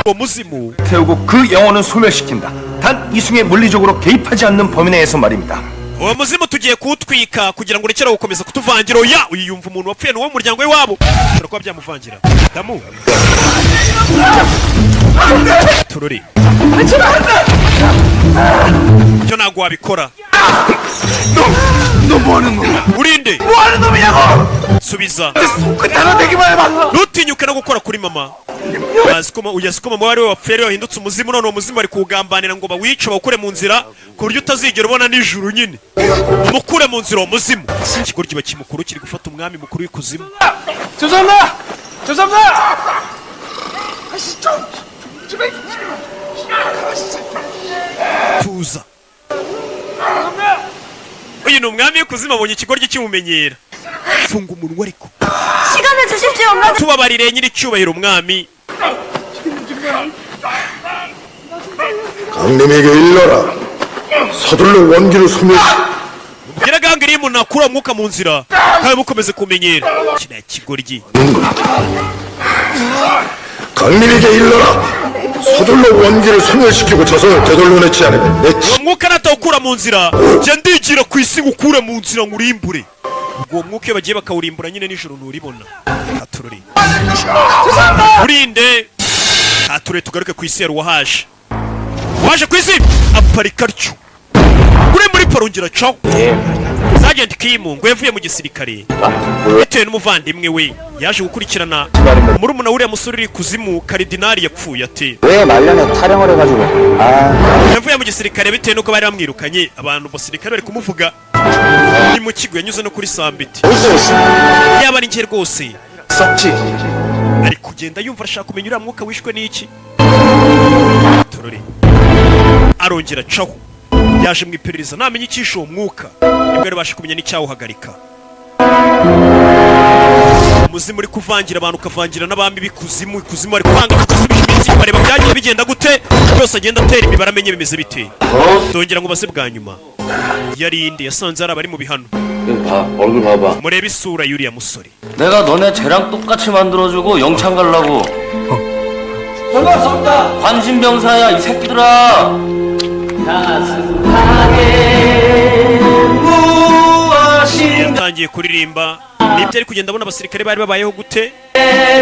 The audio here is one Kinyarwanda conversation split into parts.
Uwo muzimu 태우고 그 영혼은 소멸시킨다. 단 이승에 물리적으로 개입하지 않는 범위 내에서 말입니다. Uwo muzimu tugiye kuwutwika kugira ngo urekere gukomeza kutuvangira. Oya, uyu yumva umuntu wapfuye ni uwo mu muryango we wabo, ushobora kuba byamuvangira. Damu tururi ibyo ntabwo wabikora. 너 뭐하는 놈이야? Urinde? 뭐하는 놈이냐고! Subiza. 손끝 하나 대기만 해봐! Ntutinyuke no gukora kuri mama. Bazi ko uyazi ko mama wari we wapfuye, ariwe wahindutse umuzimu. None uwo muzimu bari kuwugambanira ngo bawice, bawukure mu nzira, ku buryo utazigera ubona nijuru nyine. Umukure mu nzira uwo muzimu. Ikigoryi kimukuru kiri gufata umwami mukuru w'ikuzimu. 죄송합니다! 죄송합니다! 아씨 좀! 좀! Tuza. Uyu ni umwami w'ikuzimu, abonye ikigoryi kimumenyera. Funga umunwa ariko. 시간을 주십시오, 엄마. Tubabarire, nyiricyubahiro umwami. 강림에게 일러라. 서둘러 원기를 소멸. Bwira irimu nakura umwuka mu nzira kandi mukomeze kumenyera kiriya kigoryi. 강림에게 일러라. 서둘러 원기를 소멸시키고 조선을 되돌려놓지 않으면 내 Uwo mwuka natawukura mu nzira, jya ndigira ku isi ngukure mu nzira ngurimbure. Ubwo uwo mwuka iyo bagiye bakawurimbura nyine, nijoro nturibona katururi. Urinde katururi. Tugaruke ku isi. Yari uwahaje, waje ku isi aparika atyo uri muri parongera caho. Sergeant Kim ngo yavuye mu gisirikare bitewe n'umuvandimwe we yaje gukurikirana murumuna w'uriya musore uri kuzimu. Karidinari yapfuye ate? 왜 말년에 탈영을 해가지고 아 Yavuye mu gisirikare bitewe n'uko bari bamwirukanye. Abantu basirikare bari kumuvuga ni mu kigo yanyuze no kuri sambiti. Yaba ari njye rwose. 썼지. Ari kugenda yumva arashaka kumenya uriya mwuka wishwe n'iki. Torori arongera acaho, yaje mu iperereza. Namenya icyishe uwo mwuka nibwo yari kumenya n'icyawuhagarika. Umuzimu uri kuvangira abantu, ukavangira n'abami b'ikuzimu. Ikuzimu bari kwanga gusubisha iminsi, bareba byagiye bigenda gute byose, agenda atera imibare amenye bimeze bite. Ndongera ngo baze bwa nyuma yarinde yasanze hari abari mu bihano. 이거 봐, 얼굴 봐봐. Murebe isura y'uriya musore. 내가 너네 쟤랑 똑같이 만들어주고 영창 갈라고. 관심병사야, 이 새끼들아. Yatangiye kuririmba nibyo ari kugenda abona abasirikare bari babayeho gute.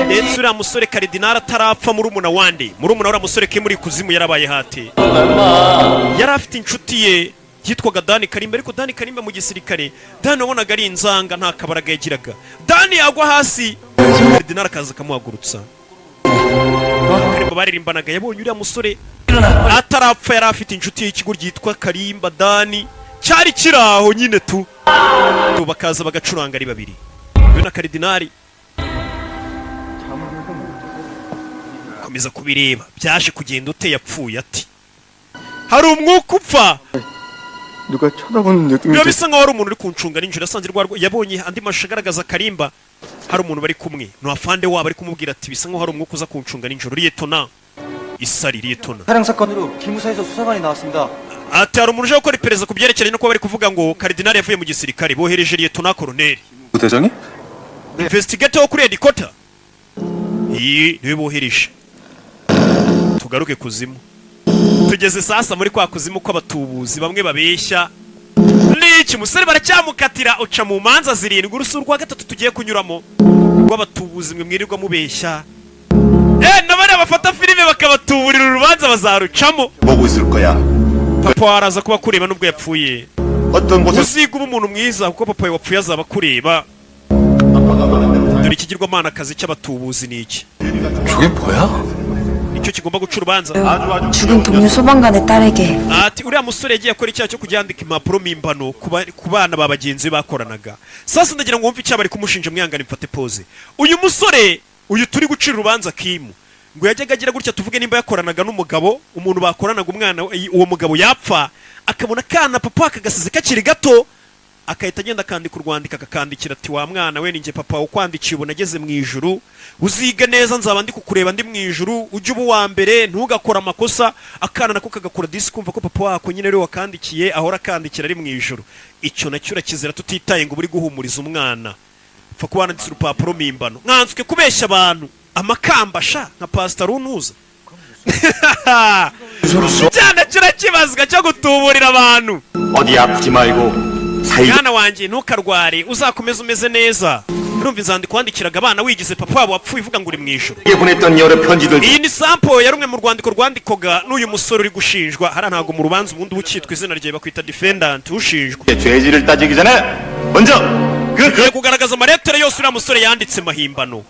Ndetse uriya musore karidinari atarapfa, murumuna wande, murumuna uriya musore ke muri kuzimu yarabaye hate? Yari afite inshuti ye yitwaga Dani Karimba. Ariko Dani Karimba mu gisirikare, Dani wabonaga ari inzanga, nta kabaraga yagiraga. Dani yagwa hasi, karidinari akaza akamuhagurutsa. Karimba baririmbanaga yabonye uriya musore atarapfa yari afite inshuti y'ikigo ryitwa Karimba Dani, cyari kiri aho nyine tu tu, bakaza bagacuranga ari babiri, we na karidinari. Komeza kubireba byaje kugenda ute, yapfuye ati hari umwuka upfa. 누가 쳐다보는 느낌이 Biba bisa nkaho hari umuntu uri kuncunga nijoro. Yasanze rwa yabonye andi mashusho agaragaza Karimba hari umuntu bari kumwe, ni afande wabo, ari kumubwira ati bisa nkaho hari umwuka uza kuncunga nijoro. Liyetona isari liyetona. 탈영 사건으로 기무사에서 수사관이 나왔습니다. Ati hari umuntu uje gukora iperereza ku byerekeranye no kuba bari kuvuga ngo karidinari yavuye mu gisirikare. Bohereje liyetona koroneri 부대장이? investigator wo kuri headquarter, iyi niwe bohereje. Tugaruke kuzimu. Tugeze sasa muri kwa kuzimu kw'abatubuzi bamwe babeshya n'iki. Musore baracyamukatira, uca mu manza zirindwi, urusu rwa gatatu tugiye kunyuramo rw'abatubuzi. Mwe mwirirwa mubeshya, n'abariya bafata filime bakabatuburira urubanza bazarucamo. 보고 있을 거야. Papa wawe araza kuba akureba nubwo yapfuye. 어떤 곳에 Uziga uba umuntu mwiza kuko papa wawe wapfuye azaba akureba. Dore ikigirwamanakazi cy'abatubuzi ni iki. 저게 뭐야? Nicyo kigomba guca urubanza. 죽은 동료 소방관의 딸에게 Ati uriya musore yagiye akora icyaha cyo kujya yandika impapuro mpimbano ku bana ba bagenzi be bakoranaga. Sasa ndagira ngo wumve icyaha bari kumushinja. Mwihangane mfate pose. Uyu musore uyu turi gucira urubanza Kimu ngo yajyaga agira gutya, tuvuge nimba yakoranaga n'umugabo, umuntu bakoranaga, umwana uwo mugabo yapfa akabona akana papa akagasize kakiri gato, akahita agenda akandika urwandiko, akakandikira ati wa mwana we, ninjye papa ukwandikiye, ubu nageze mu ijuru, uzige neza, nzaba ndi kukureba ndi mu ijuru, ujye uba uwa mbere, ntugakore amakosa. Akana nako kagakura disi kumva ko papa wako nyine ariwe wakandikiye, ahora akandikira ari mu ijuru. Icyo nacyo urakizira, tutitaye ngo uri guhumuriza umwana, pfa kuba wanditse urupapuro mpimbano. Nkanswe kubeshya abantu amakamba sha nka pasita runuza. Cyana kirakibazwa cyo gutuburira abantu. 어디 아프지 말고 사이 Mwana wanjye, ntukarware, uzakomeze umeze neza. Urumva inzandiko wandikiraga abana wigize papa wabo wapfuye, uvuga ngo uri mu ijuru. 보냈던 여러 편지들 Iyi ni sample ya rumwe mu rwandiko rwandikwaga n'uyu musore uri gushinjwa. Hariya ntabwo mu rubanza ubundi uba ukitwa izina ryawe, bakwita defendant, ushinjwa. 죄질을 따지기 전에 먼저 그 Tugiye kugaragaza amalettere yose uriya musore yanditse mahimbano.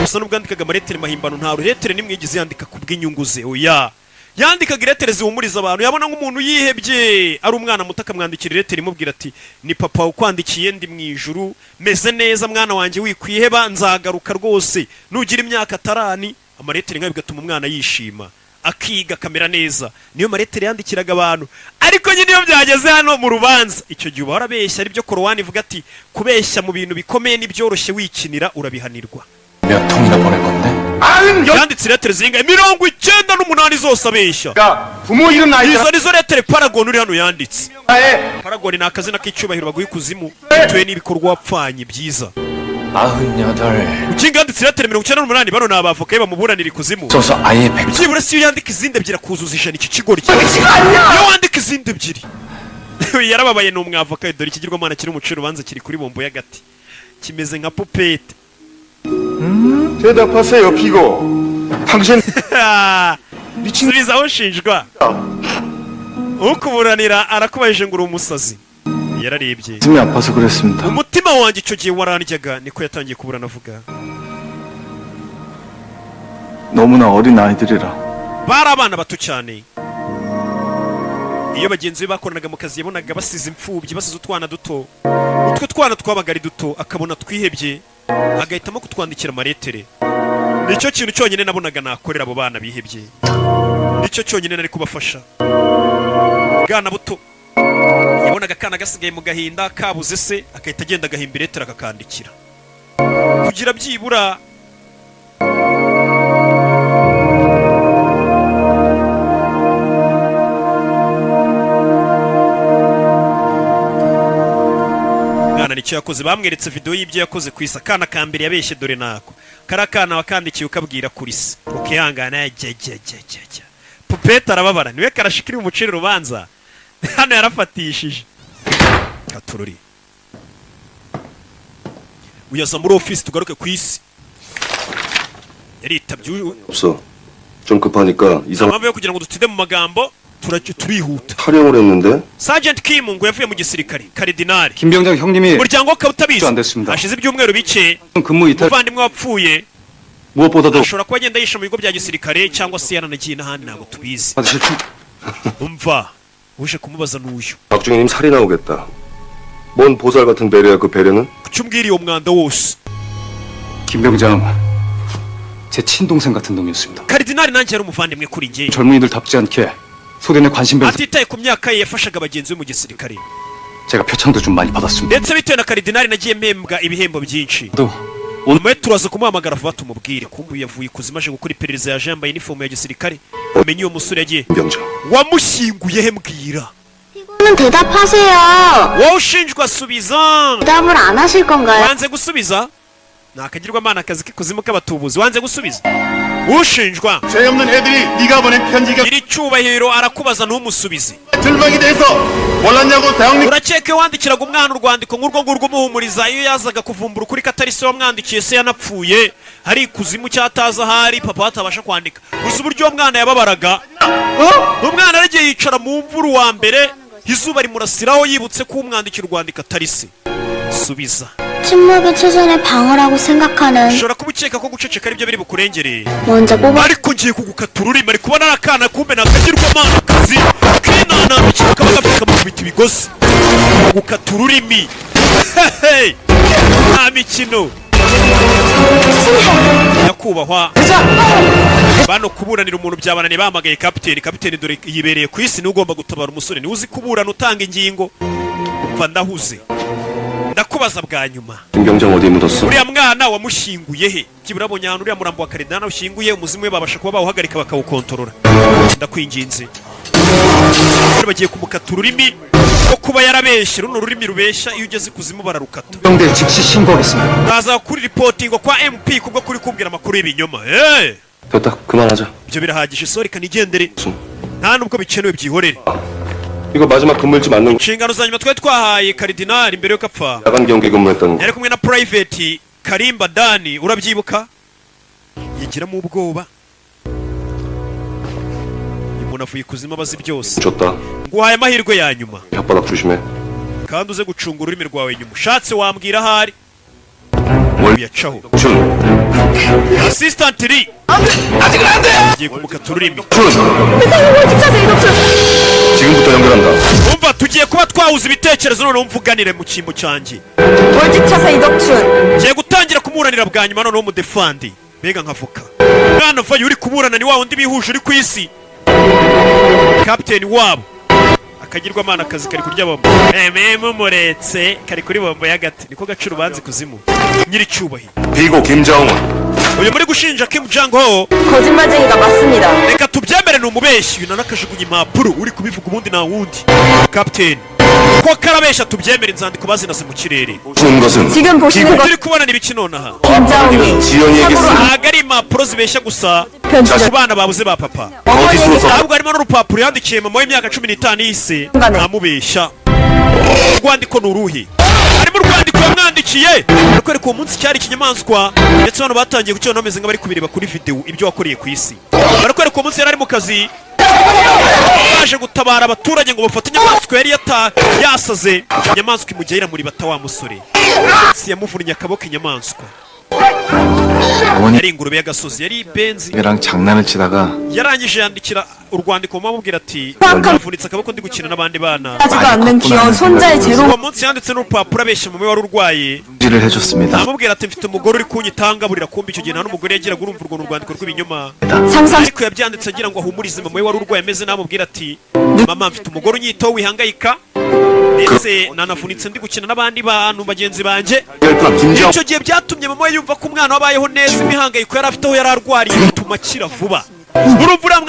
Gusa nubwo yandikaga amalettere mahimbano, nta rulettere nimwe yigeze yandika ku bw'inyungu ze, oya. Yandikaga ilettere zihumuriza abantu. Yabona nk'umuntu yihebye, ari umwana muto, akamwandikira ilettere imubwira ati: "Ni papa ukwandikiye, ndi mu ijuru, meze neza, mwana wanjye, wikwiheba, nzagaruka rwose nugira imyaka tarani." Amalettere nk'ayo bigatuma umwana yishima, akiga, akamera neza. Niyo malettere yandikiraga abantu. Ariko nyine iyo byageze hano mu rubanza, icyo gihe uba warabeshya. Aribyo Korowani ivuga ati: "Kubeshya mu bintu bikomeye n'ibyoroshye wikinira urabihanirwa." 몇 통이나 보낼 건데? 아흔 Yanditse ilettere zingahe? 98 zose abeshya. 여가 부모 이름 나이 Izo nizo lettere Paragon uri hano yanditse. 에 Paragon ni akazina k'icyubahiro baguha ikuzimu bitewe n'ibikorwa wapfanye byiza. 98. Ukinga yanditse ilettere 98. Bano ni abavoka be bamuburanira ikuzimu. 써서 아예 100. Byibura si iyo yandika izindi ebyiri akuzuza 100. Iki kigoryi, iyo wandika izindi ebyiri. Yarababaye, ni umwavoka. Dore ikigirwamana kiri umucira urubanza kiri kuri bombo y'agati, kimeze nka pupete. 대답하세요, 피고. 당신 Subiza aho ushinjwa. Ukuburanira arakubajije ngo uri umusazi. Yararebye. 가슴이 아파서 그랬습니다. Umutima wanjye icyo gihe warandyaga. Niko yatangiye kuburana avuga. 너무나 어린 아이들이라. Bari abana bato cyane. Iyo bagenzi be bakoranaga mu kazi yabonaga basize imfubyi, basize utwana duto, utwo twana twabaga ari duto, akabona twihebye, agahitamo kutwandikira amalettere. Nicyo kintu cyonyine nabonaga nakorera abo bana bihebye, nicyo cyonyine nari kubafasha. Bwana buto, yabonaga akana gasigaye mu gahinda kabuze se, agahita agenda agahimba ilettere akakandikira kugira byibura. Mwana nicyo yakoze. Bamweretse video y'ibyo yakoze ku isi. Akana ka mbere yabeshye dore nako kari akana wakandikiye ukabwira kuri se ukihangana jya. Pupete arababara, niwe karashikiri umucira urubanza. Hano yarafatishije katururi uyaza muri ofisi. Tugaruke ku isi, yaritabye 없어. 좀 급하니까 이상 Impamvu yo kugira ngo dutinde mu magambo, turajya turihuta. 탈영을 했는데 Sergeant Kim ngo yavuye mu gisirikare, karidinari. 김 병장 형님이 Umuryango ukaba utabizi, 안 됐습니다. hashize ibyumweru bike 근무 이탈 umuvandimwe wapfuye 무엇보다도 ashobora kuba agenda yisha mu bigo bya gisirikare, cyangwa se yaranagiye n'ahandi, ntabwo tubizi. 받으실 품 Umva, uje kumubaza n'uyu. 박중희님 살이 나오겠다. 뭔 보살 같은 배려야 그 배려는? Kuki umbwira uwo mwanda wose? 김 병장 제 친동생 같은 놈이었습니다. Karidinari nanjye yari umuvandimwe kuri njye. 젊은이들답지 않게 소련의 관심 변 Atitaye ku myaka ye, yafashaga bagenzi be mu gisirikare. 제가 표창도 좀 많이 받았습니다. Ndetse bitewe na karidinari nagiye mpembwa ibihembo byinshi. 또 Nyuma turaza kumuhamagara vuba tumubwire. Kumbu yavuye ikuzimu aje gukora iperereza, yaje yambaye inifomu ya gisirikare. Umenye uwo musore yagiye 병장. wamushyinguye he? Mbwira. 는 대답하세요. Wowe ushinjwa, subiza. 대답을 안 하실 건가요? Wanze gusubiza. Ni akagirwamana, akazi k'ikuzimu k'abatubuzi. Wanze gusubiza, ushinjwa. 죄 없는 애들이 네가 보낸 편지가 Iri cyubahiro arakubaza ntumusubize. 절망이 돼서 몰랐냐고 대학님 Urakeka iyo wandikiraga umwana urwandiko nk'urwo ngurwo umuhumuriza, iyo yazaga kuvumbura ukuri ko atari se wamwandikiye, se yanapfuye, hari ikuzimu cyataza, ahari papa batabasha kwandika, gusa uburyo uwo mwana yababaraga? Umwana yaragiye yicara mu mvura uwa mbere, izuba rimurasiraho, yibutse ko umwandikira urwandiko atari se. Subiza. 침묵이 최선의 방어라고 생각하는 Ushobora kuba ukeka ko guceceka aribyo biri bukurengereye, 먼저 뽑아 ariko ngiye kugukata ururimi. Ari kubona ari akana, kumbe ni akagirwamana kazi kinanambikira, kaba gafite kamukubita ibigozi. Gukata ururimi. Hey! Nta mikino, nyakubahwa. Bano kuburanira umuntu byabananiye, bahamagaye kapiteni. Kapiteni dore yibereye ku isi, niwe ugomba gutabara umusore, niwe uzi kuburana utanga ingingo. Mva ndahuze, ndakubaza bwa nyuma. 김 병장 어디에 묻었어? Uriya mwana wamushyinguye he? Byibura abonye ahantu uriya murambo wa karidinali ushyinguye, umuzimu we babasha kuba bawuhagarika bakawukontorora. Ndakwinginze. Bari bagiye kumukata ururimi rwo kuba yarabeshye. Runo rurimi rubeshya, iyo ugeze ikuzimu bararukata. 병대 즉시 신고하겠습니다. Ndaza kuri reporting kwa MP kubwo kuri kumbwira amakuru y'ibinyoma. Hey! 됐다. 그만하자. Ibyo birahagije, so reka nigendere, nta nubwo bikenewe, byihorere. 이거 마지막 근무일지 맞는 Inshingano za nyuma twari twahaye Karidinali mbere yuko apfa, 야간 경계 근무했다는 거. yari kumwe na Private Karimba Dani, urabyibuka? Yigiramo ubwoba. Uyu muntu avuye ikuzimu, abazi byose. 줬다. Nguhaye amahirwe ya nyuma. 혓바닥 조심해. Kandi uze gucunga ururimi rwawe nyuma, ushatse wambwira ahari uyacaho. 준. Assistant Lee agiye kumukata ururimi. 지금부터 연결한다. Umva, tugiye kuba twahuza ibitekerezo, noneho mvuganire mu cyimbo cyanjye. 월직차사 이덕춘. Ngiye gutangira kumuburanira bwa nyuma noneho umudefandi, mbega nkavuka mwana vayo. Uri kuburana ni wa wundi bihuje uri ku isi, kapiteni wabo akagirwamana. Akazi kari kurya bombo, eme mumuretse kari kuri bombo y'agati, niko gaca urubanza ikuzimu, nyiricyubahiro. 피고 김자홍은 Uyu muri gushinja Kim Jong Ho, 거짓말쟁이가 맞습니다. Reka tubyemere, ni umubeshyi. Uyu nanakajugunya impapuro, uri kubivuga ubundi nta wundi, kapiteni ko karabeshya, tubyemere, inzandiko bazinaze mu kirere. 보시는 것은 지금 보시는 것 Turi kubona ni ibiki nonaha? 김자홍이 지연이에게 쓴 Ntabwo ari impapuro zibeshya gusa 편지를 ku bana babuze ba papa, 거짓으로 써 ahubwo harimo n'urupapuro yandikiye mama w'imyaka 15 y'isi amubeshya. Urwandiko ni uruhe? Harimo urwandiko yamwandikiye rukwereka uwo munsi cyari ikinyamaswa, ndetse bano batangiye kukibona bameze nk'abari kubireba kuri videwo ibyo wakoreye ku isi. Barakwereka uwo munsi yari ari mu kazi, baje gutabara abaturage ngo bafate inyamaswa yari yasaze. Inyamaswa imujya iramuribata wa musore, si yamuvunnye akaboko. Inyamaswa yari ingurube y'agasozi, yari ibenzi. 랑 장난을 치다가 Yarangije yandikira urwandiko mama, amubwira ati: "Navunitse akaboko ndi gukina n'abandi bana." 하지도 않는 귀여운 손자의 제로 Uwo munsi yanditse n'urupapuro abeshya mama wari urwaye, 를 해줬습니다. amubwira ati: "Mfite umugore uri kunyitanga burira." Kumva icyo gihe nta n'umugore yagiraga, urumva urwo ni urwandiko rw'ibinyoma. 상상 Ariko yabyanditse agira ngo ahumurize mama we wari urwaye ameze nabi, amubwira ati: "Mama, mfite umugore unyitaho, wihangayika, ndetse nanavunitse ndi gukina n'abandi bantu bagenzi banjye." 결판 김자홍 Icyo gihe byatumye mama we yumva ko umwana wabayeho neza, imihangayiko yari afite aho yari arwariye bituma akira vuba. Urumva uriya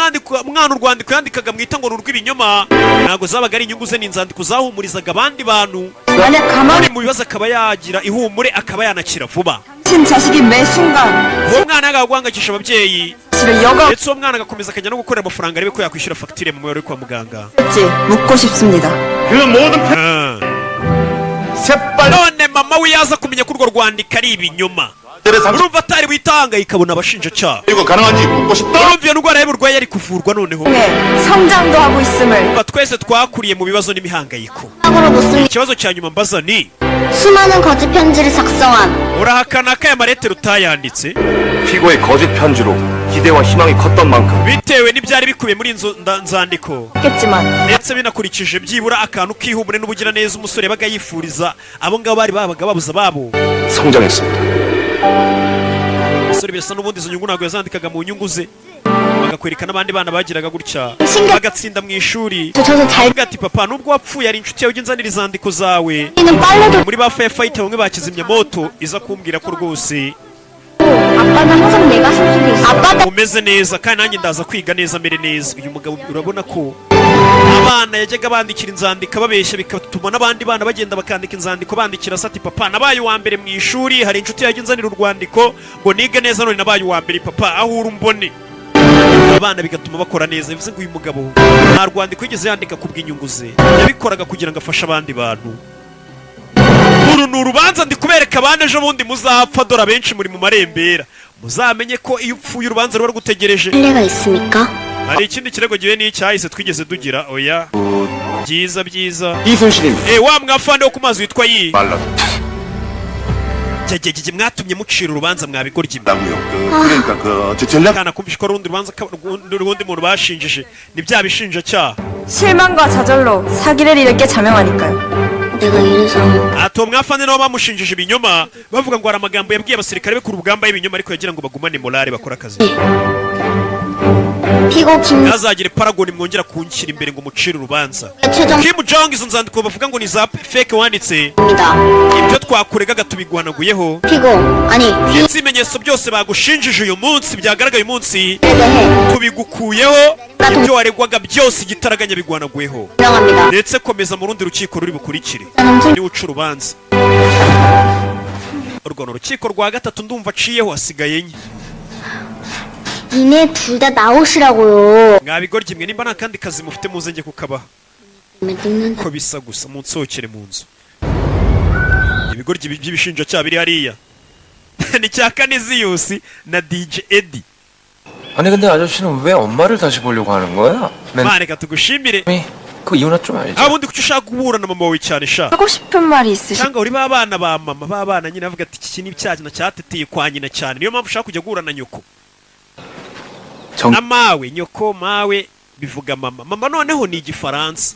mwana urwandiko yandikaga mwita ngo ni urw'ibinyoma, ntabwo zabaga ari inyungu ze, ni inzandiko zahumurizaga abandi bantu 만약 가만히 uri mu bibazo, akaba yagira ihumure, akaba yanakira vuba. 친 자식이 매 순간 Uwo mwana yagaga guhangayikisha ababyeyi, 사실을 여가 ndetse uwo mwana agakomeza akajya no gukorera amafaranga arebe ko yakwishyura fagitire mama wari uri kwa muganga. 없을지 묻고 싶습니다. 그 모든 Ah. 새빨 None mama we yaza kumenya ko urwo rwandiko ari ibinyoma, urumva atari witahangayika abona abashinjacyaha? 이거 가능한지 묻고 싶다. Urumva iyo ndwara y'uburwayi yari kuvurwa noneho? 네, 성장도 하고 있음을 Umva, twese twakuriye mu bibazo n'imihangayiko. 으로 묻습니다. Ikibazo cya nyuma mbaza ni: 수많은 거짓 편지를 작성한 urahakana ko aya maletero utayanditse? 피고의 거짓 편지로 기대와 희망이 컸던 만큼 Bitewe n'ibyari bikubiye muri inzu nzandiko, 했겠지만 ndetse binakurikije byibura akantu k'ihumure n'ubugiraneza umusore yabaga yifuriza abo ngabo bari babaga babuze ababo. 성장했습니다. Umusore birasa n'ubundi izo nyungu ntabwo yazandikaga mu nyungu ze, bagakwereka n'abandi bana bagiraga gutya bagatsinda mu ishuri. 저도 잘 Avuga ati: "Papa, nubwo wapfuye, ari inshuti yawe ujya unzanira izandiko zawe." 는 빨래도 Muri ba firefighter bamwe ba kizimyamoto, iza kumbwira ko rwose 아빠는 항상 내 가슴 속에 있어. 아빠 umeze neza, kandi nanjye ndaza kwiga neza mere neza. Uyu mugabo urabona ko abana yajyaga bandikira inzandiko babeshya, bigatuma n'abandi bana bagenda bakandika inzandiko bandikira se ati: "Papa, nabaye uwa mbere mu ishuri, hari inshuti yajya inzanira urwandiko ngo nige neza, none nabaye uwa mbere, papa, aho uri umbone." Abana bigatuma bakora neza. Bivuze ngo uyu mugabo nta rwandiko yigeze yandika ku bw'inyungu ze, yabikoraga kugira ngo afashe abandi bantu. Uru ni urubanza ndi kubereka abandi, ejo bundi muzapfa. Dore abenshi muri mu marembera, muzamenye ko iyo upfuye urubanza ruba rugutegereje. 할래가 있습니까? Hari ikindi kirego gihe n'icyahise twigeze dugira? Oya, byiza byiza. 이순신입니다. Eh, wa mwafande wo ku mazi witwa yi 말라. Jyajyajye, mwatumye mucira urubanza mwabigoryi mwe. 라고요. 그, 그러니까 그 전략 Kana kumvisha ko ari urundi rubanza urundi muntu bashinjije, ni bya bishinjacyaha. 실망과 좌절로 사기를 잃은 자명하니까요. 내가 이래서 Ati uwo mwafande nabo bamushinjije ibinyoma, bavuga ngo hari amagambo yabwiye abasirikare be ku rugamba y'ibinyoma, ariko yagira ngo bagumane morale bakore akazi. 피고 김 Ntazagire paragoni mwongera kunshyira imbere ngo mucire urubanza. 최종 Kim Jong, izo nzandiko bavuga ngo ni za fake wanditse, 입니다. Ibyo twakuregaga tubiguhanaguyeho. 피고 아니 Ndetse ibimenyetso byose bagushinjije uyu munsi byagaragaye uyu munsi, 피에 대해 tubigukuyeho. Ibyo waregwaga byose igitaraganya biguhanaguyeho. 인정합니다. Ndetse komeza mu rundi rukiko ruri bukurikire niba uca urubanza. Urwo ni urukiko rwa gatatu ndumva aciyeho, hasigaye enye. 니네 둘 다 나오시라고요. Mwabigoryi mwe, nimba nta kandi kazi mufite muze njye kukabaha. 늙는다. Ko bisa gusa, munsohokere mu nzu. Ibigoryi by'ibishinjacyaha biri hariya ni cya Kaniziyusi na DJ Eddie. 아니 근데 아저씨는 왜 엄마를 다시 보려고 하는 거야? Mana, reka tugushimire. 그 이유나 좀 알지? Aho bundi kuki ushaka guhura na mama wawe cyane sha? 하고 싶은 말이 있으시 Cyangwa uri ba bana ba mama, ba bana nyine avuga ati iki ni icyaha cyateteye kwa nyina cyane, niyo mpamvu ushaka kujya guhura na nyoko na mawe. Nyoko, mawe bivuga mama. Mama noneho ni Igifaransa,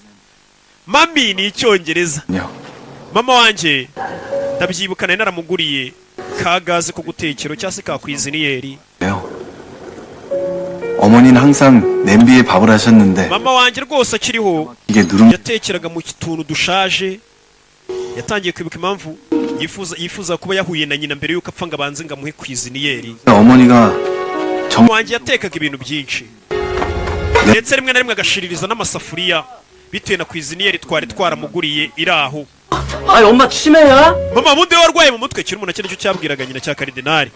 mami ni Icyongereza. Mama wanjye ndabyibuka, nari naramuguriye ka gaze ko gutekero cyangwa se ka cuisinière. 어머니는 항상 냄비에 밥을 하셨는데 Mama wanjye rwose akiriho 이게 누름 yatekeraga mu tuntu dushaje. Yatangiye kwibuka impamvu yifuza kuba yahuye na nyina mbere y'uko apfa ngo abanze ngo amuhe cuisinière. 어머니가 정 Mama wanjye yatekaga ibintu byinshi, ndetse rimwe na rimwe agashiririza n'amasafuriya bitewe na cuisinière twari twaramuguriye iri aho. 아니 엄마 치매야? Mama, bundi we warwaye mu mutwe? Kiri umuntu nicyo cyabwiraga nyina cya karidinari.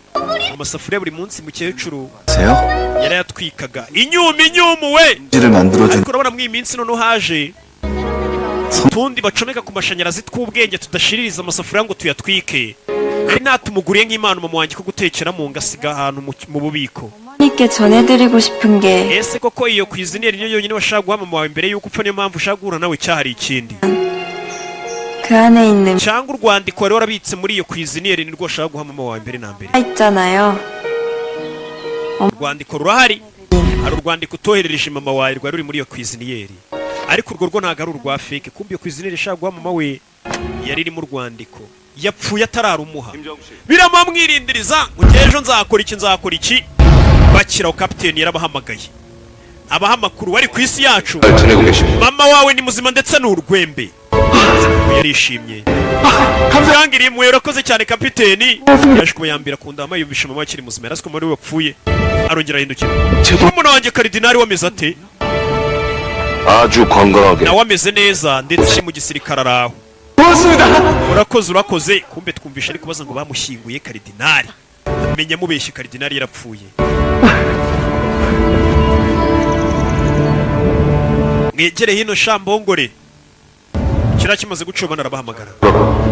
Amasafuriya buri munsi mukecuru 세요? yarayatwikaga inyuma inyuma we. 를 만들어준 Ariko urabona muri iyi minsi noneho haje utundi bacomeka ku mashanyarazi tw'ubwenge, tudashiririza amasafuriya ngo tuyatwike. Nari natumuguriye nk'impano mama wanjye ko gutekeramo, ngasiga ahantu mu bubiko. 어머니께 전해드리고 싶은 게 Ese koko iyo cuisinière niyo yonyine washaka guha mama wawe mbere y'uko upfa, niyo mpamvu ushaka guhura nawe, cyahari ikindi? 그 안에 있는 Cyangwa urwandiko wari warabitse muri iyo cuisinière nirwo washaka guha mama wawe mbere na mbere? 있잖아요. Urwandiko rurahari, hari urwandiko utoherereje mama wawe rwari ruri muri iyo cuisinière, ariko urwo rwo ntabwo ari urwa fake. Kumbe iyo cuisinière ishaka guha mama we yari irimo urwandiko, yapfuye atararumuha, biramamwirindiriza ngo njye ejo nzakora iki, nzakora iki. Bakiraho kapiteni yarabahamagaye, abaha amakuru wari ku isi yacu. 잘 지내고 계십니다. Mama wawe ni muzima ndetse ni urwembe. Yarishimye yangiriye impuhwe. Urakoze cyane kapiteni. Yaje kuba yambira ku ndama, yumvisha mama akiri muzima, yari azi ko mama we wapfuye. Arongera ahindukira: murumuna wanjye karidinari wameze ate? 아주 건강하게 Nawe ameze neza, ndetse ari mu gisirikare araho. Urakoze, urakoze. Kumbe twumvisha ari kubaza ngo bamushyinguye karidinari. Menya mubeshye, karidinari yarapfuye. Mwegere hino shambongore, kiriya kimaze guca ubona arabahamagara.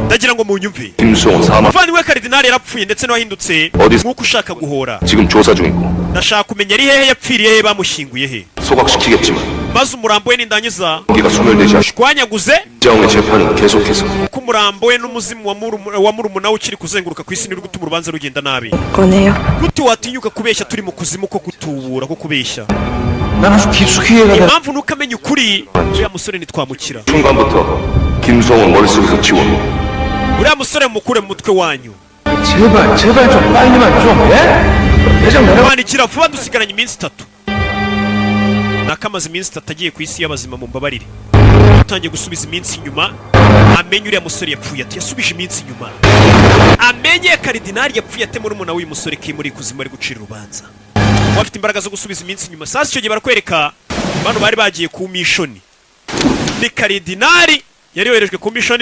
Ndagira ngo munyumve. 김수홍 사망 Umuvandimwe karidinari yarapfuye, ndetse n'uwahindutse Odis- nk'uko ushaka guhora. 지금 조사 중이고 Ndashaka kumenya ari hehe, yapfiriye hehe, bamushyinguye he. 소각시키겠지만 Maze umurambo we nindangiza 기가 소멸되지 않 shwanyaguze, 정의 재판은 계속해서 kuko umurambo we n'umuzimu wa murumuna we ukiri kuzenguruka ku isi, niri gutuma urubanza rugenda nabi. 거네요. Gute watinyuka kubeshya turi mu kuzimu ko kutubura ko kubeshya? 난 아주 깊숙이 이해가 돼. Impamvu nuko amenya ukuri, uriya musore ntitwamukira. 순간부터 김수홍은 머릿속에서 지워. Uriya musore mukure mu mutwe wanyu. 제발 제발 좀 빨리만 좀 예? 대장 내려. Kwandikira vuba, dusigaranye iminsi 3. Nakamaze iminsi 3 agiye ku isi y'abazima. Mu mbabarire, utangiye gusubiza iminsi inyuma amenye uriya musore yapfuye ati. Yasubije iminsi inyuma amenye karidinari yapfuye ate, murumuna w'uyu musore kimuri kuzimu ari gucira urubanza. Uba afite imbaraga zo gusubiza iminsi inyuma. Sasa icyo gihe barakwereka bano bari bagiye ku mission, ni karidinari yari yoherejwe ku mission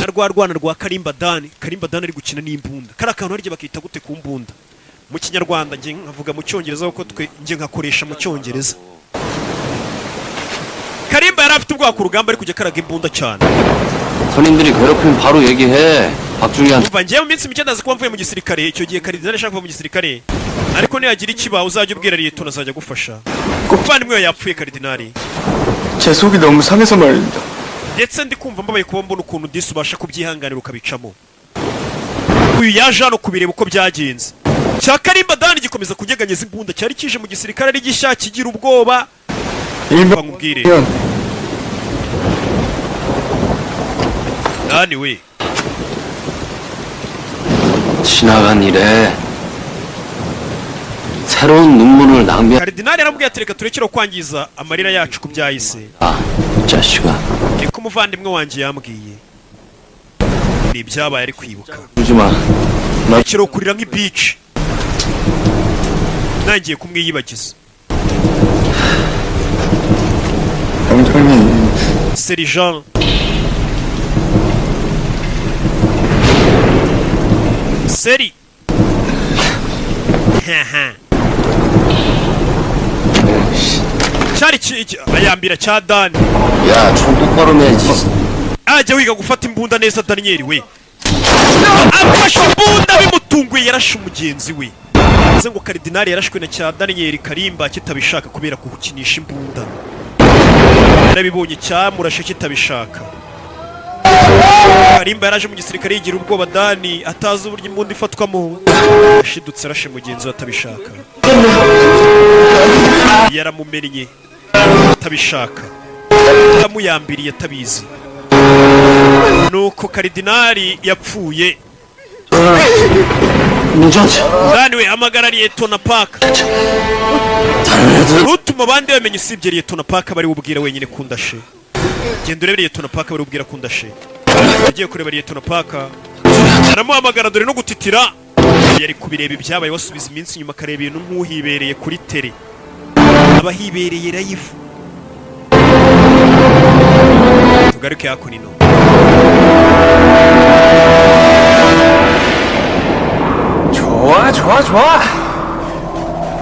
na rwa rwana rwa Karimba Dani. Karimba Dani ari gukina n'imbunda, kari akantu harya bakita gute ku mbunda mu Kinyarwanda? Njye nkavuga mu Cyongereza kuko twe njye nkakoresha mu Cyongereza. Karimba yari afite ubwoba ku rugamba, ari kujya akaraga imbunda cyane. 선임들이 괴롭히면 바로 얘기해. 박중희한테 Umva, njyewe mu minsi mike ndaza kuba mvuye mu gisirikare. Icyo gihe karidinari ashaka kuva mu gisirikare, ariko nihagira ikiba uzajya ubwira liyetona, azajya agufasha. Umuvandimwe we yapfuye karidinari. 제 속이 너무 상해서 말입니다. Ndetse ndi kumva mbabaye kuba mbona ukuntu disi ubasha kubyihanganira ukabicamo. Uyu yaje hano kubireba uko byagenze. Cya Karimba Dani gikomeza kunyeganyeza imbunda, cyari kije mu gisirikare ari gishya, kigira ubwoba. Nkubwire Dani we. 지나간 일에 새로운 눈물을 낭비하 Karidinali yaramubwiye ati reka turekere kwangiza amarira yacu ku byahise. 이 자식아. Niko umuvandimwe wanjye yambwiye, ni ibyabaye ari kwibuka. 울지 마. Rekera kurira nk'ibici, ntangiye kumwiyibagiza. 병장님. Sergent seri haha. Cyari ayambira cya Dani. 야, 총 똑바로 매야지. Ajya wiga gufata imbunda neza, Daniyeli we. Afashe imbunda bimutunguye, yarashe umugenzi we. Bivuze ngo Karidinali yarashwe na cya Daniyeli Karimba kitabishaka, kubera kuwukinisha imbunda. Yarabibonye, cyamurashe kitabishaka. Karimba yaraje mu gisirikare yigira ubwoba. Dani atazi uburyo imbunda ifatwamo, yashidutse arashe mugenzi we atabishaka, yaramumennye atabishaka, yamuyambiriye atabizi. Nuko Karidinali yapfuye. Dani we, hamagara Liyetona Paka. Ntutuma abandi bamenya usibye Liyetona Paka, bari bubwira wenyine kundashe. Genda urebe Liyetona Paka, bari bubwira kundashe. Yagiye kureba Liyetona Paka, aramuhamagara. Dore no gutitira yari kubireba ibyabaye. Wasubiza iminsi inyuma akareba ibintu nk'uhibereye kuri tele, aba hibereye live. Tugaruke hakuno. 좋아 좋아 좋아.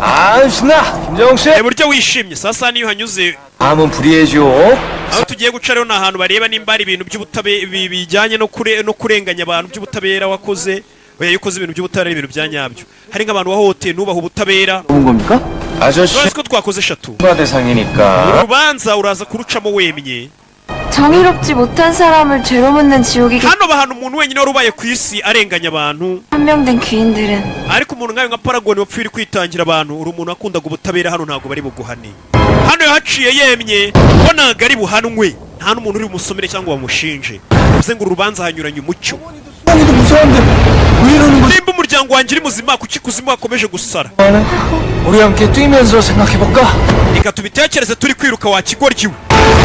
아 신나 김정욱 씨. Buryo wishimye sasa niyo uhanyuze. 다음은 불이해지요. Aho tugiye guca rero ni ahantu bareba nimba hari ibintu by'ubutabera bijyanye no kurenganya abantu by'ubutabera wakoze. Oya, iyo ukoze ibintu by'ubutabera ari ibintu bya nyabyo, hari nk'abantu wahohoteye ntubahe ubutabera. 본 겁니까? 아저씨 Urazi ko twakoze eshatu. 대상이니까. Urubanza uraza kurucamo wemye. 정의롭지 못한 사람을 죄로 묻는 지옥이 Hano bahana umuntu wenyine wari ubaye ku isi arenganya abantu. 판명된 귀인들은 Ariko umuntu nkawe nka Paragoni wapfuye uri kwitangira abantu, uri umuntu wakundaga ubutabera, hano ntabwo bari buguhane. Hano yahaciye yemye ko ntabwo ari buhanwe, nta n'umuntu uri bumusomere cyangwa bamushinje. Bivuze ngo uru rubanza hanyuranye umucyo. 수환이도 무서운데 왜 이러는 거지? Nimba umuryango wanjye uri muzima, kuki kuzimu hakomeje gusara? 우리 함께 뛰면서 생각해볼까? Reka tubitekereze turi kwiruka, wa kigoryi we.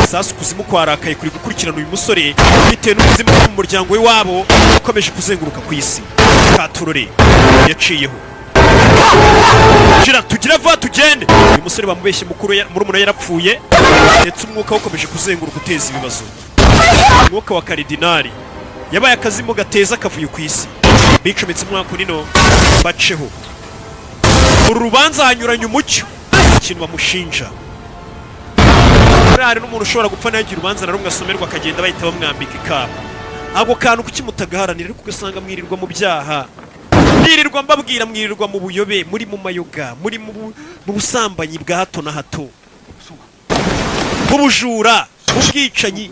Sasa ukuzimu kwarakaye, kuri gukurikirana uyu musore bitewe n'ubuzima bwo mu muryango w'iwabo ukomeje kuzenguruka ku isi. Katurore yaciyeho. Shira tugire vuba tugende. Uyu musore bamubeshye mukuru murumuna we yarapfuye, ndetse umwuka we ukomeje kuzenguruka uteza ibibazo. Umwuka wa Karidinali yabaye akazimu gateza akavuyo ku isi. Bicometse umwaka unino baceho. Uru rubanza hanyuranye umucyo ikintu bamushinja. Buriya hari n'umuntu ushobora gupfa ntagire urubanza na rumwe asomerwa, akagenda bahita bamwambika ikamba. Ako kantu kuki mutagaharanira? Ariko ugasanga mwirirwa mu byaha, mwirirwa mbabwira, mwirirwa mu buyobe, muri mu mayoga, muri mu busambanyi bwa hato na hato, mu bujura, mu bwicanyi.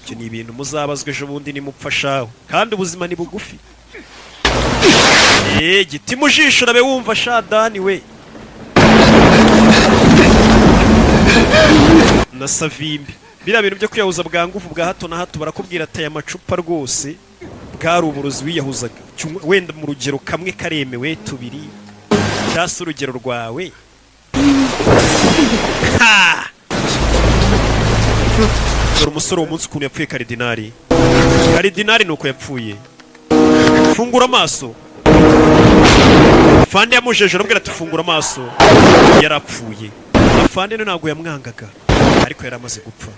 Ibyo ni ibintu muzabazwa ejo bundi nimupfa shaho, kandi ubuzima ni bugufi. Eee, giti mu jisho urabe wumva sha Dani we na Savimbi. Biriya bintu byo kwiyahuza bwa ngufu bwa hato na hato, barakubwira ati aya macupa rwose bwari uburozi wiyahuzaga. Wenda mu rugero kamwe karemewe, tubiri cyangwa se urugero rwawe. Ha! Dore umusore uwo munsi ukuntu yapfuye. Karidinali, Karidinali ni uko yapfuye. Fungura amaso. Fande yamujeje, aramubwira ati fungura amaso. Yarapfuye. Afande ntabwo yamwangaga, ariko yari amaze gupfa.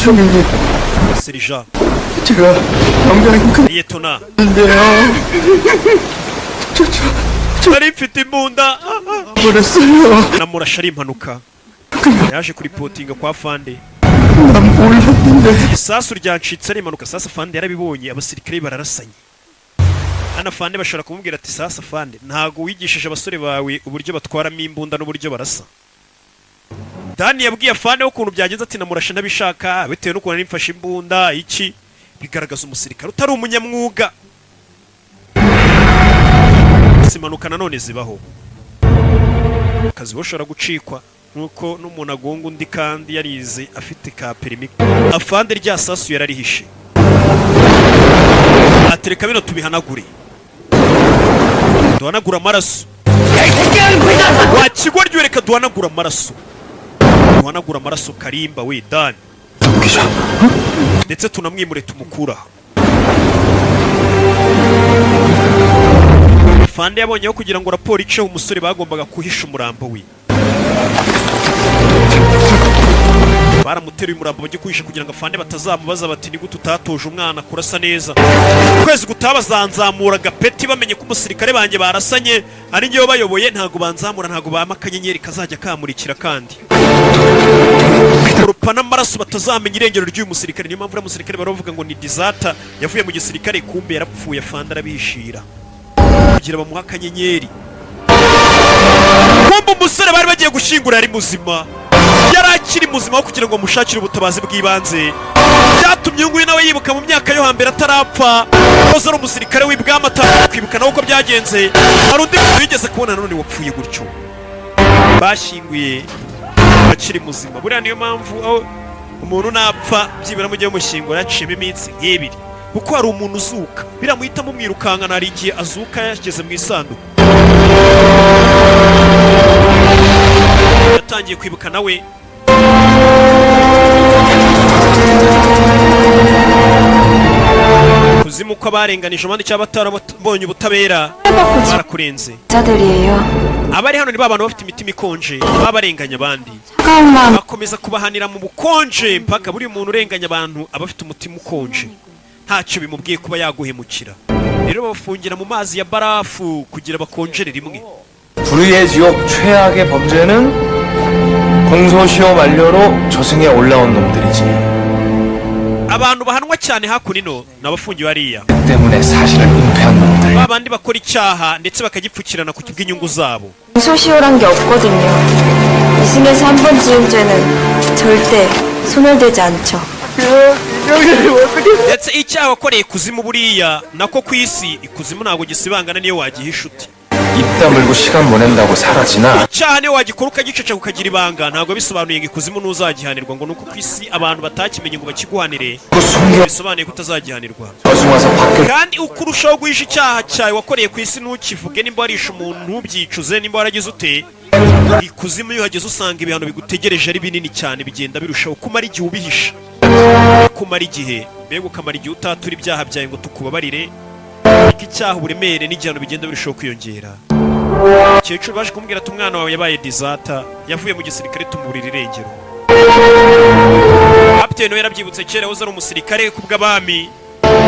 총장님, Serija. 제가 병장님 Liyetona. 근데요. Nari mfite imbunda. 버렸어요. Namurashe ari impanuka. Yaje kuripotinga kwa fande. 난 몰랐는데. Isasu ryancitse ari impanuka. Sasa fande yarabibonye, abasirikare bararasanye. Hano fande bashobora kumubwira ati sasa fande, ntago wigishije abasore bawe uburyo batwaramo imbunda n'uburyo barasa. Dani yabwiye afande ukuntu byagenze, ati namurashe ntabishaka bitewe n'ukuntu nari mfashe imbunda. Iki bigaragaza umusirikare utari umunyamwuga. Gusa impanuka nanone zibaho, akazi ushobora gucikwa nk'uko n'umuntu agonga undi kandi yarize afite ka perimi. Afande rya sasu yararihishe, atereka bino tubihanagure, duhanagure amaraso. Wa kigoryi, reka duhanagure amaraso, duhanagure amaraso. Karimba we Dani, ndetse tunamwimure tumukura aha. Fande yabonyeho kugira ngo raporo iceho umusore bagombaga kuhisha umurambo we. Baramuteruye umurambo bajye kwihisha kugira ngo afande batazamubaza bati: "Ni gute utatoje umwana kurasa neza?" Ukwezi gutaha bazanzamura agapeti, bamenye ko umusirikare banjye barasanye ari njyewe bayoboye. Ntabwo banzamura, ntabwo bampa akanyenyeri kazajya kamurikira kandi urupa n'amaraso, batazamenya irengero ry'uyu musirikare. Niyo mpamvu uriya musirikare baravuga ngo ni deserter, yavuye mu gisirikare, kumbe yarapfuye. Afande arabihishira kugira bamuhe akanyenyeri. Kumbe umusore bari bagiye gushyingura yari muzima, yari akiri muzima, aho kugira ngo bamushakire ubutabazi bw'ibanze. Byatumye uyu nguyu nawe yibuka mu myaka yo hambere atarapfa, koza ari umusirikare w'ibwami, atangira kwibuka nawe uko byagenze. Hari undi muntu wigeze kubona nanone wapfuye gutyo, bashyinguye akiri muzima. Buriya niyo mpamvu aho umuntu napfa byibura mujye mushyingura yaciyemo iminsi nk'ibiri, kuko hari umuntu uzuka biriya muhita mumwirukankana, hari igihe azuka yageze mu isanduku. Yatangiye kwibuka nawe. Kuzimu ko abarenganije abandi cyangwa batarabonye ubutabera barakurenze. 자들이에요. Abari hano ni ba bantu bafite imitima ikonje, baba barenganya abandi, 차가운 마음 bakomeza kubahanira mu bukonje mpaka. Buri muntu urenganya abantu aba afite umutima ukonje, ntacyo bimubwiye kuba yaguhemukira. Rero babafungira mu mazi ya barafu kugira bakonjere rimwe. 불의의 지옥 최악의 범죄는 공소시효 만료로 저승에 올라온 놈들이지. Abantu bahanwa cyane hakuno ino ni abafungiwe hariya, 때문에 사실을 은폐한 놈들. ba bandi bakora icyaha ndetse bakagipfukirana ku bw'inyungu zabo. 공소시효란 게 없거든요. 이승에서 한 번 지은 죄는 절대 소멸되지 않죠. Ndetse icyaha wakoreye ikuzimu, buriya nako ku isi, ikuzimu ntabwo gisibangana niyo wagihisha uti. 입 다물고 시간 보낸다고 사라지나? Icyaha niyo wagikora ukagiceceka ukagira ibanga, ntabwo bisobanuye ngo ikuzimu ntuzagihanirwa, ngo nuko ku isi abantu batakimenye ngo bakiguhanire, 그 숨겨 bisobanuye ko utazagihanirwa. 저승 와서 밖에 Kandi uko urushaho guhisha icyaha cyawe wakoreye ku isi, ntukivuge, nimba warishe umuntu ntubyicuze, nimba waragize ute, ikuzimu iyo uhageze usanga ibihano bigutegereje ari binini cyane. Bigenda birushaho kumara igihe ubihisha, kumara igihe, mbega ukamara igihe utatura ibyaha byawe ngo tukubabarire, ariko icyaha uburemere n'igihano bigenda birushaho kwiyongera. Umukecuru baje kumubwira ati: "Umwana wawe yabaye deserter, yavuye mu gisirikare, tumuburira irengero." Kapiteni we yarabyibutse, kera yahoze ari umusirikare kubw'abami,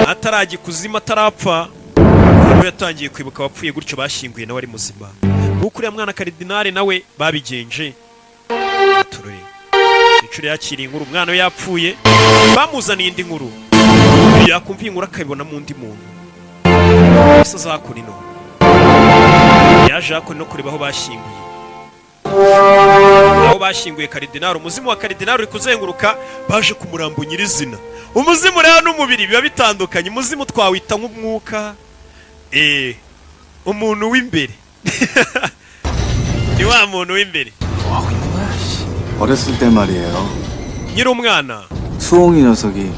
atarajya ikuzimu, atarapfa. Nawe yatangiye kwibuka abapfuye gutyo bashyinguye nawe ari muzima, nk'uko uriya mwana karidinari nawe babigenje. Turore umukecuru yakiriye inkuru, umwana we yapfuye, bamuzaniye indi nkuru. Yakumva iyi nkuru akabibonamo undi muntu. Ese azakora ino, yaje hakuno no kureba aho bashyinguye, aho bashyinguye karidinari. Umuzimu wa karidinari uri kuzenguruka, baje ku murambo nyirizina. Umuzimu rero n'umubiri biba bitandukanye. Umuzimu twawita nk'umwuka, umuntu w'imbere ni wa muntu w'imbere. 어렸을 때 말이에요. Nkiri umwana, 수홍이 녀석이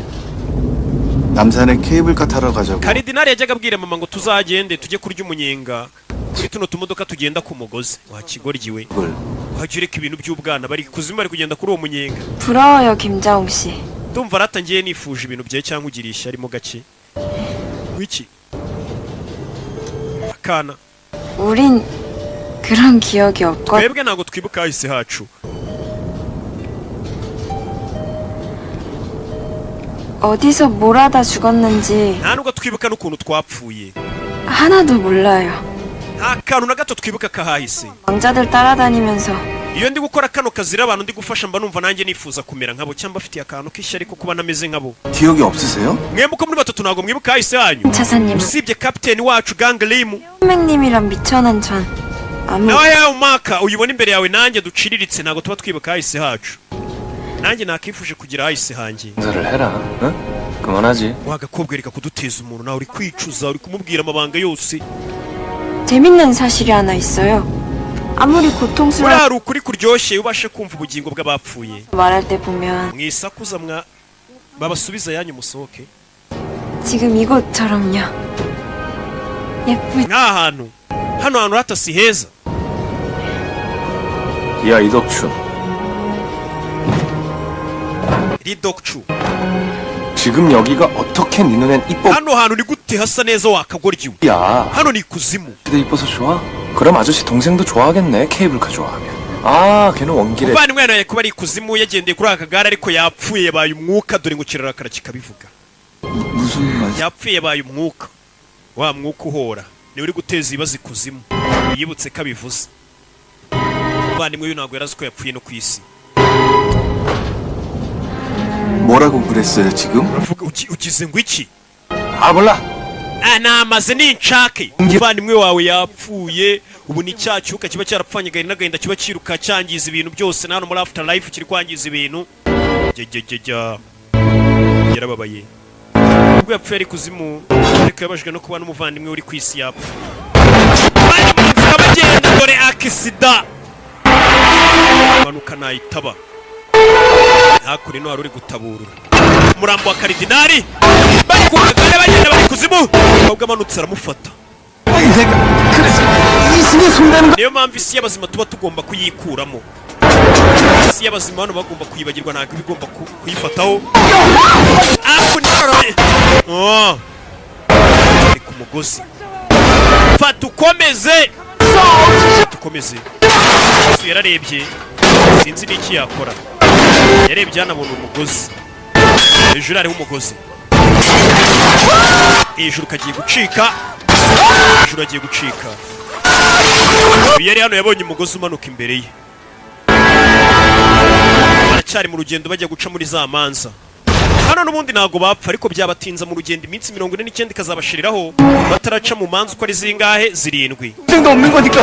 남산에 케이블카 타러 가자고 karidinari yajyaga abwira mama ngo tuzagende tujye kurya umunyenga kuri tuno tumodoka tugenda ku mugozi. Wa kigoryi we, 그걸 wajya ureka ibintu by'ubwana. Bari kuzimu, bari kugenda kuri uwo munyenga. 부러워요, 김자홍 씨. Ndumva ratangiye nifuje ibintu byawe cyangwa ugira ishyari mo gake wiki akana. 우린 그런 기억이 없거든. Twebwe ntabwo twibuka hahise hacu. 어디서 뭘 하다 죽었는지 Nta nubwo twibuka n'ukuntu twapfuye. 하나도 몰라요. Nta kantu na gato twibuka kahahise. 왕자들 따라다니면서 Iyo ndi gukora kano kazi rero, abantu ndi gufasha, mba numva nanjye nifuza kumera nkabo, cyangwa mbafitiye akantu k'ishyari ko kuba nameze nkabo. 기억이 없으세요? Mwemwe uko muri batatu ntabwo mwibuka hahise hanyu, 차사님, usibye kapiteni wacu Gangrimu 선배님이랑 미천한 전 아무 nawe yawe umwaka uyibona imbere yawe, nanjye duciriritse, ntabwo tuba twibuka hahise hacu. Nanjye nakifuje kugira hahise hanjye. 인사를 해라. 응? 그만하지. Wagakobwa reka kuduteza umuntu, nawe uri kwicuza, uri kumubwira amabanga yose. 재밌는 사실이 하나 있어요. 아무리 고통스러워 Buriya hari ukuri kuryoshye iyo ubashe kumva ubugingo bw'abapfuye. 말할 때 보면 Mwisakuza mwa, babasubiza ayanyu musohoke. 지금 이곳처럼요. 예쁘 Nk'aha hantu, hano hantu hata si heza. 야, 이덕춘. Ridokcu, 지금 여기가 어떻게 네 눈엔 이뻐? hano hantu ni gute hasa neza wakagoryiwe? 야, Hano ni ikuzimu. 근데 이뻐서 좋아? 그럼 아저씨 동생도 좋아하겠네. 케이블카 좋아하면. 아 걔는 원길에 Umuvandimwe yawe kuba ari ikuzimu yagendeye kuri aka kagare, ariko yapfuye, yabaye umwuka. Dore ngo kirarakara kikabivuga. 무슨 말? Yapfuye, yabaye umwuka, wa mwuka uhora niwe uri guteza ibibazo ikuzimu. Yibutse ko abivuze, umuvandimwe we ntabwo yari azi ko yapfuye no ku isi. 뭐라고 그랬어요 지금? Uravuga ugize ngo iki? 아 몰라. Ah, namaze ninshake. Umuvandimwe wawe yapfuye, ubu ni cya cyuka kiba cyarapfanye agahinda n'agahinda, kiba cyiruka cyangiza ibintu byose, na hano muri after life kiri kwangiza ibintu. Jya yarababaye ubwo yapfuye ari kuzimu, ariko yabajwe no kuba n'umuvandimwe uri ku isi yapfa. Bari mu nzira bagenda, dore accident, impanuka nayitaba. Hakuno wari uri gutaburura umurambo wa karidinari, bari ku kagare bagenda, bari kuzimu, umukobwa amanutse aramufata. 그래서 이승에 손대는 거 Niyo mpamvu isi y'abazima tuba tugomba kuyikuramo. Isi y'abazima hano bagomba kuyibagirwa, ntabwo iba igomba kuyifataho. Hakuno. Oh. Ari ku mugozi, fata ukomeze, fata ukomeze. Yesu yararebye, sinzi n'iki yakora. Yarebye hano abona umugozi hejuru, hariho umugozi hejuru kagiye gucika, hejuru agiye gucika. Uyu yari hano yabonye umugozi umanuka imbere ye. Baracyari mu rugendo bajya guca muri za manza hano. N'ubundi ntabwo bapfa, ariko byabatinza mu rugendo, iminsi 49 ikazabashiriraho bataraca mu manza uko ari zingahe? Zirindwi. 동생도 없는 거니까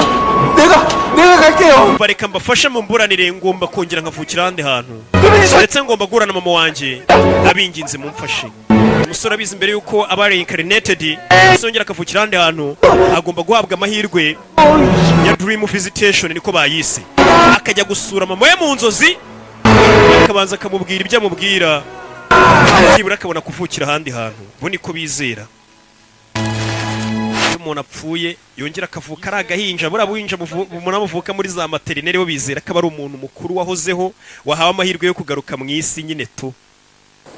내가 내가 갈게요. Bareka mbafashe mu mburanire, ngomba kongera nkavukira ahandi hantu, ndetse ngomba guhura na mama wanjye, abinginze mumfashe. Umusore abizi mbere yuko aba reincarnated, yongera akavukira ahandi hantu, agomba guhabwa amahirwe ya dream visitation, niko bayise, akajya gusura mama we mu nzozi, akabanza akamubwira ibyo amubwira, nibura akabona kuvukira ahandi hantu. Bo niko bizera, iyo umuntu apfuye yongera akavuka ari agahinja, buriya buhinja umuntu amuvuka muri za maternité, bo bizera ko aba ari umuntu mukuru wahozeho, wahawe amahirwe yo kugaruka mu isi nyine tu.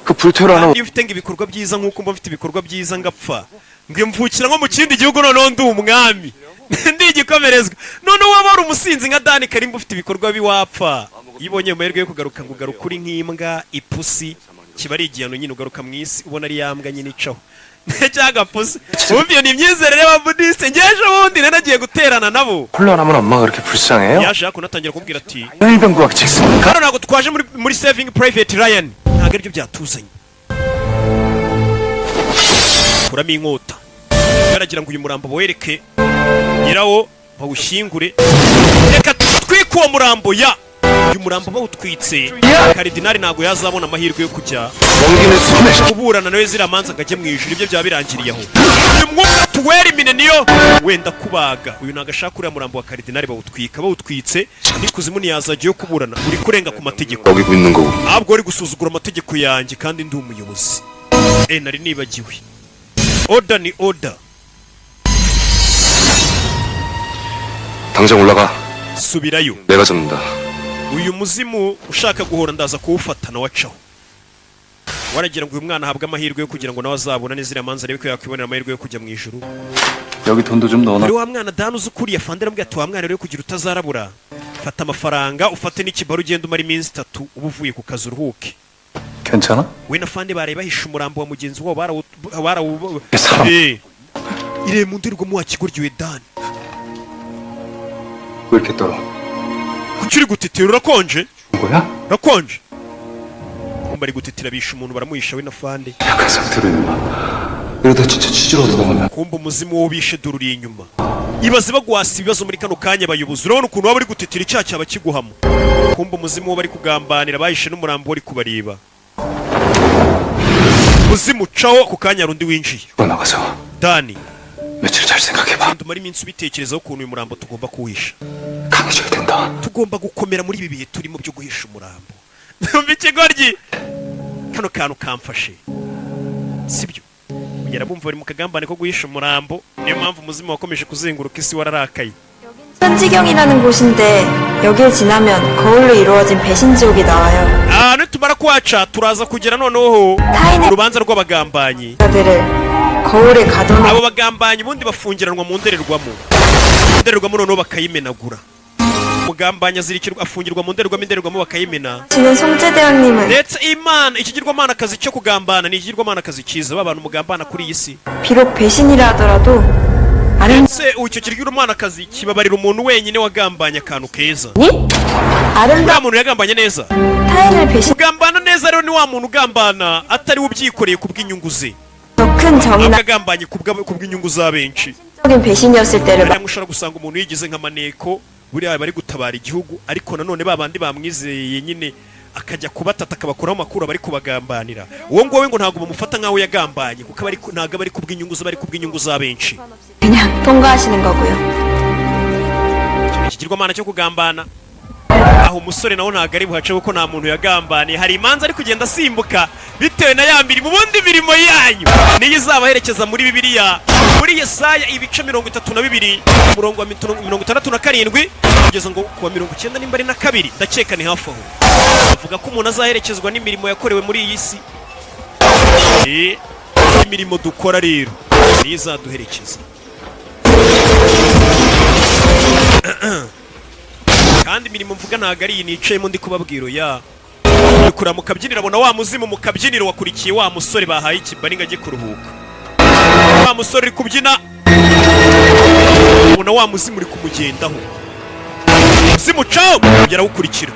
그 불태우라는 Iyo ufite ngo ibikorwa byiza, nk'uko mba mfite ibikorwa byiza, ngapfa ngo mvukira nko mu kindi gihugu, noneho ndi umwami, ndi igikomerezwa, noneho waba wari umusinzi nka Dani Karimba ufite ibikorwa biwapfa, iyo ubonye amahirwe yo kugaruka ngo ugaruke uri nk'imbwa, ipusi, kiba ari igihano nyine. Ugaruka mu isi ubona ari ya mbwa nyine icaho cyangwa agapusi. Wumva iyo ni imyizerere y'ababudisite. Ngeje ubundi nari nagiye guterana nabo. 혼란하면 엄마가 그렇게 불쌍해요? Yaje hakuno atangira kumubwira ati: 일병구학 찍습니까? "Hano ntabwo twaje muri Saving Private Ryan, ntabwo aribyo byatuzanye." Kuramo inkota, baragira ngo uyu murambo bawereke nyirawo bawushyingure. Reka twike uwo murambo. Ya uyu murambo bawutwitse, karidinari ntabwo yazabona amahirwe yo kujya kuburana nawe ziriya manza ngo ajye mu ijuru, ibyo byaba birangiriye aho. Uyu mwuka tuwerimine niyo wenda kubaga uyu ntabwo ashaka uriya murambo wa karidinari bawutwika. Bawutwitse n'ikuzimu ntiyazajya yo kuburana, uri kurenga ku mategeko. 어기고 있는 거고. Ahubwo uri gusuzugura amategeko yanjye kandi ndi umuyobozi. Nari nibagiwe, order ni order. 당장 올라가. Subirayo. 내가 잡는다. Uyu muzimu ushaka guhora ndaza kuwufata nawe acaho. Waragira ngo uyu mwana ahabwe amahirwe yo kugira ngo nawe azabonane ziriya manza, arebe ko yakwibonera amahirwe yo kujya mu ijuru. 여기 돈도 좀 넣어놔. Dore wa mwana Dani uzi ukuriye afande aramubwira ati: "Wa mwana rero, kugira utazarabura, fata amafaranga ufate n'ikibaro, ugenda umara iminsi 3 uba uvuye ku kazi uruhuke." 괜찮아? We na fande baraye bahishe umurambo wa mugenzi wabo, barawu Ese- irebe mu ndorerwamo wa kigoryi we Dani. 왜 이렇게 떨어? Kuki uri gutitira? Urakonje? 뭐야? Urakonje? Kumba ari gutitira, bishe umuntu baramuhisha we na fande. 약한 상태로 임마. 이러다 진짜 치질 얻어당하면 Kumba umuzimu wo bishe dore uri inyuma. Ibaze baguhasa ibibazo muri kano kanya abayobozi, urabona ukuntu waba uri gutitira, icyaha cyaba kiguhamo. Kumba umuzimu wo bari kugambanira bahishe n'umurambo uri kubareba. Muzimu ucaho ku kanya, hari undi winjiye. 죽어 나가서 Dani, 며칠 잘 생각해봐. genda umare iminsi ubitekerezaho ukuntu uyu murambo tugomba kuwisha. 강해져야 된다. Tugomba gukomera muri ibi bihe turimo byo guhisha umurambo. Numva ikigoryi kano kantu kamfashe sibyo, kugera bumva bari mu kagambane ko guhisha umurambo, niyo mpamvu umuzimu wakomeje kuzenguruka isi wararakaye. 천지경이라는 곳인데 여길 지나면 거울로 이루어진 배신지옥이 나와요. Ahantu nitumara kuhaca turaza kugera noneho 타인의 urubanza rw'abagambanyi. 자들을 거울에 가둬놓 Abo bagambanyi ubundi bafungiranwa mu ndorerwamo, indorerwamo noneho bakayimenagura. Mu Umugambanyi azirikirwa, afungirwa mu ndorerwamo, indorerwamo bakayimena. 지는 송제대왕님은 Ndetse Imana, ikigirwamanakazi cyo kugambana ni ikigirwamanakazi cyiza, ba bantu mugambana kuri iyi si. 비록 배신이라 하더라도 아름 Ndetse icyo kigirwamanakazi kibabarira umuntu wenyine wagambanye akantu keza. 아름다운 Uriya muntu yagambanye neza. 타인을 배신 Kugambana neza rero ni wa muntu ugambana atari we ubyikoreye ku bw'inyungu ze, 더 큰 정의나 ahubwo agambanye ku bw'inyungu za benshi. 적인 배신이었을 때를 Hariya ushobora gusanga umuntu yigize nk'amaneko, buriya bari gutabara igihugu, ariko nanone ba bandi bamwizeye nyine akajya kubatata, akabakuraho amakuru, aba ari kubagambanira. Uwo nguwo we ngo ntabwo bamufata nk'aho yagambanye, kuko ntabwo aba ari kubw'inyungu ze, aba ari kubw'inyungu za benshi. 그냥 통과하시는 거고요. Ikigirwamana cyo kugambana. Aho umusore nawe ntabwo ari buhace, kuko nta muntu yagambaniye. Hari imanza ari kugenda asimbuka bitewe na ya mirimo. Ubundi mirimo yanyu niyo izabaherekeza. Muri Bibiliya, muri Yesaya, ibice 32, umurongo wa 67 kugeza ngo ku wa 90 nimba ari na kabiri, ndakeka ni hafi aho, bavuga ko umuntu azaherekezwa n'imirimo yakorewe muri iyi si. Imirimo dukora rero niyo izaduherekeza. Kandi imirimo mvuga ntabwo ari iyi nicayemo ndi kubabwira, oya. Uri kureba mu kabyiniro, abona wa muzimu mu kabyiniro wakurikiye wa musore bahaye ikibari ngo ajye kuruhuka. Wa musore uri kubyina, ubona wa muzimu uri kumugendaho. Muzimu cawo yarawukurikira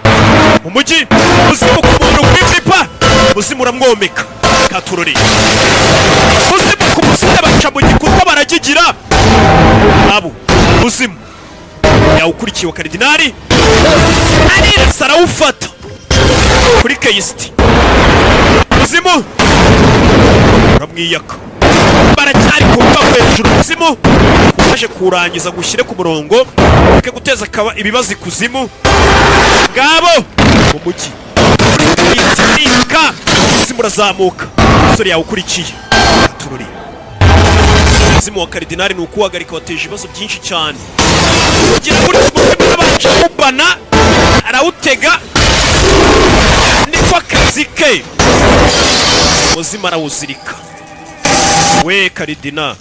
mu mujyi. Muzimu ku muntu kwipipa, muzimu uramwomeka katurori. Muzimu ku musore, baca mu gikuta baragigira abo. Muzimu yawukurikiye wa karidinari, arirasa arawufata kuri keyisiti. Muzimu uramwiyaka, baracyari ku mbago hejuru. Muzimu ufashe kuwurangiza ngo ushyire ku murongo, ureke guteza akaba ibibazo ikuzimu. Ngabo mu mujyi irika, umuzimu urazamuka, umusore yawukurikiye atururi. Umuzimu wa karidinari ni ukuwuhagarika, wateje ibibazo byinshi cyane. Kugira ngo umuzimu abanje kubana arawutega, niko akazi ke. Umuzimu arawuzirika we karidina.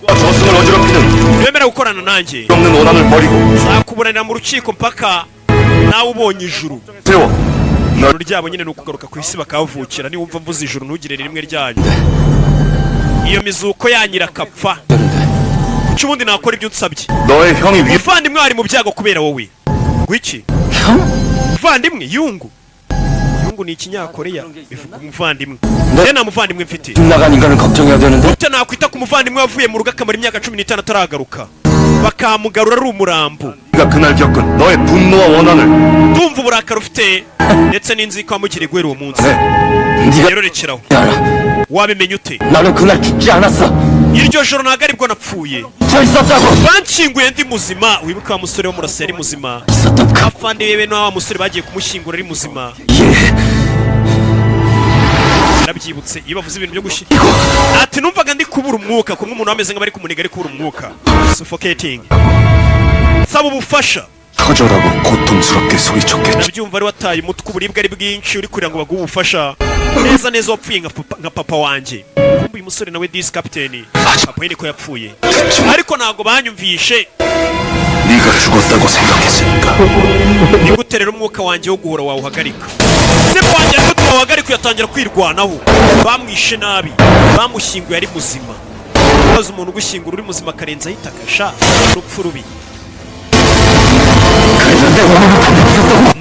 저승을 어지럽히는 Wemera gukorana nanjye, 없는 원한을 버리고 nzakuburanira mu rukiko mpaka nawe ubonye ijuru. 세워 Ijuru ryabo nyine ni ukugaruka ku isi bakavukira. Niwumva mvuze ijuru ntugire rimwe ryanyu, iyo mizuko yanyu irakapfa. Kuki ubundi nakora ibyo unsabye? 너의 형이 위 Umuvandimwe ari mu byago kubera wowe. Ngwiki? Muvandimwe yungu? Yungu ni ikinyakoreya, bivuga umuvandimwe. Njye nta muvandimwe mfite. 집 나간 인간을 걱정해야 되는데 Gute nakwita ku muvandimwe wavuye mu rugo akamara imyaka 15 ataragaruka, bakamugarura ari umurambo? 네가 그날 겪은 너의 분노와 원한을 Ndumva uburakari ufite ndetse n'inzika wamugiriye guhera uwo munsi. 네가 Rero rekeraho. 알아. Wabimenya ute? 나는 그날 죽지 않았어. Iryo joro ntabwo aribwo napfuye. 저 있었다고. Banshyinguye ndi muzima. Wibuke wa musore wo murasa yari muzima. 있었던 그 Afande wewe na wa musore bagiye kumushyingura ari muzima. 예. Narabyibutse, iyo bavuze ibintu byo gushyira, ati numvaga ndi kubura umwuka, kumwe umuntu ameze nk'abari kumuniga, ari kubura umwuka, suffocating. Saba ubufasha. 처절하고 고통스럽게 소리쳤겠지. Ndabyumva, ari wataye umutwe, uburibwe ari bwinshi, uri kurira ngo baguhe ubufasha. Neza neza wapfuye nka papa wanjye. Kumbe uyu musore nawe disi kapiteni, papa we niko yapfuye, ariko ntabwo banyumvishe. 네가 죽었다고 생각했으니까. Ni gute rero umwuka wanjye wo guhora wawuhagarika? Se wanjye ariko wawuhagarika, uyatangira kwirwanaho. Bamwishe nabi, bamushyinguye ari muzima. Maze umuntu ugushyingura uri muzima akarenzaho itaka sha, urupfu rubi.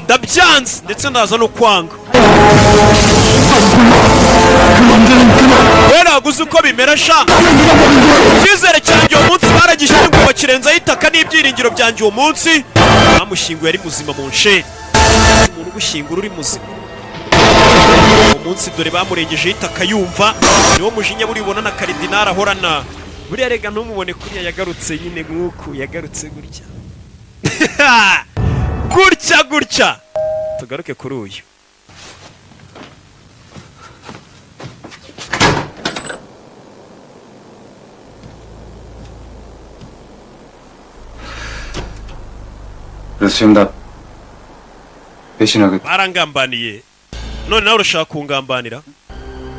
Ndabyanze ndetse ndaza no kwanga. We ntabwo uzi uko bimera sha. Icyizere cyanjye uwo munsi baragishyinguye bakirenzaho itaka, n'ibyiringiro byanjye uwo munsi bamushyinguye ari muzima mu nsheri. Umuntu ugushyingura uri muzima uwo munsi, dore bamurengejeho itaka. Yumva niwo mujinya buribona na karidinari ahorana. Buriya rega ntumubone kuriya yagarutse nyine, nk'uku yagarutse gutya gutya gutya. Tugaruke kuri uyu. 그래서 지금 나 배신하겠. Barangambaniye, none nawe urashaka kungambanira.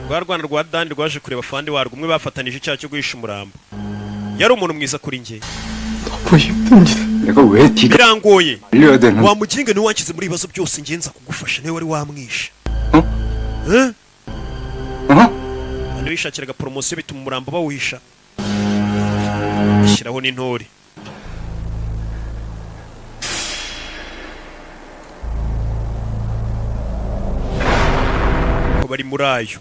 Rwa rwana rwa Dani rwaje kureba fandi warwo umwe bafatanije icyaha cyo guhisha umurambo. Yari umuntu mwiza kuri njye. 너무 힘듭니다. 내가 왜 네가 Birangoye. 알려야 되는 Wa muginga, niwe wanshyize muri ibibazo byose, ngenza kugufasha, niwe wari wamwishe. 어? Eh? 어? Abantu bishakiraga poromosiyo bituma umurambo bawuhisha, ashyiraho n'intore. Ko bari muri ayo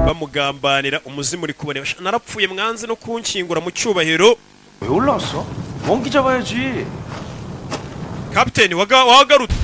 bamugambanira, umuzimu uri kubareba. Sha, narapfuye, mwanze no kunshyingura mu cyubahiro. 왜 올라왔어? 원기 잡아야지. Kapiteni wagarutse.